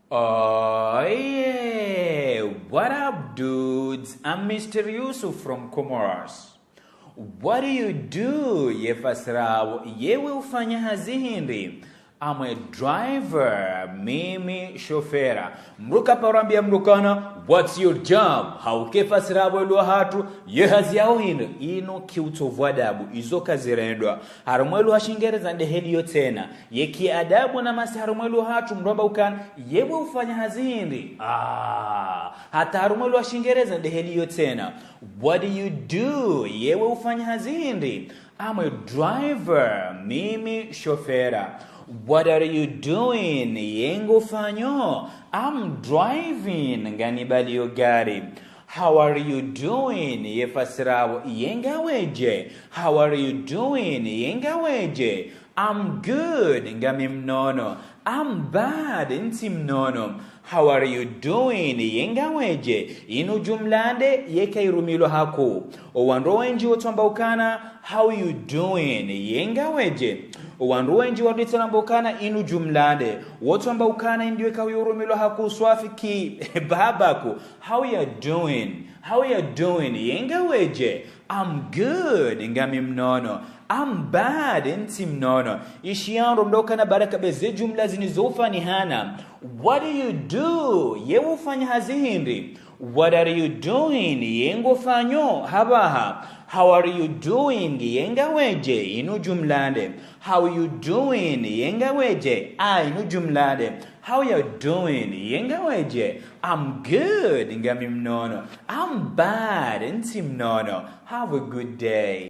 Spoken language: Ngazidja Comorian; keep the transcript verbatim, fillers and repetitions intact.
Oh yeah, what up dudes? I'm Mister Yusuf from Comoros. What do you do? Ye fasiri yapvo, yewe ufanya hazi hindri? I'm a driver, mimi shofera. Mdru kaparo ambia mdru ukana, what's your job? Hauka ye fasiri yapvo ye lugha yahatru, ye hazi yaho hindri? Inu ki utovu adabu, izo kazirendwa. Harumwa ye lugha ya Shingereza nde heli iyo tsena. Ye ki adabu na masi harumwa ye lugha yahatru mdru amba ukana, yewe ufanya hazi hindri? Ah, hata harumwa ye lugha ya Shingereza nde heli iyo tsena. What do you do? Yewe ufanya hazi hindri? I'm a driver, mimi shofera. What are you doing? Ye ngofanyo? I'm driving, ngami baliyo gari. How are you doing? Ye fasiri yapvo, ye ngawe dje? How are you doing? Ye ngawe dje? I'm good, ngami mnono. I'm bad, ntsi mnono. How are you doing? Ye ngawe dje? Inu jumla nde yeka irumilwa hakuu. Owandru wendji wotsu amba ukana, how you doing? Ye ngawe dje? Owandru wendji wandru itsina amba ukana inu jumla nde. Wotsu amba ukana inu yeka irumilwa hakuu swafi ki babaku. How you doing? How you doing? Ye ngawe dje? I'm good, ngami mnono. I'm bad, ntsi mnono. Ishiya ndro mdru ukana baraka be ze jumla zinu zofanana. What do you do? Yewe ufanya hazi hindri? What are you doing? Ye ngofanyo? Hapvaha. How are you doing? Ye ngawe dje? Inu jumla nde. How you doing? Ye ngawe dje? A, inu jumla nde. How you doing? Ye ngawe dje? I'm good, ngami mnono. I'm bad, ntsi mnono. Have a good day.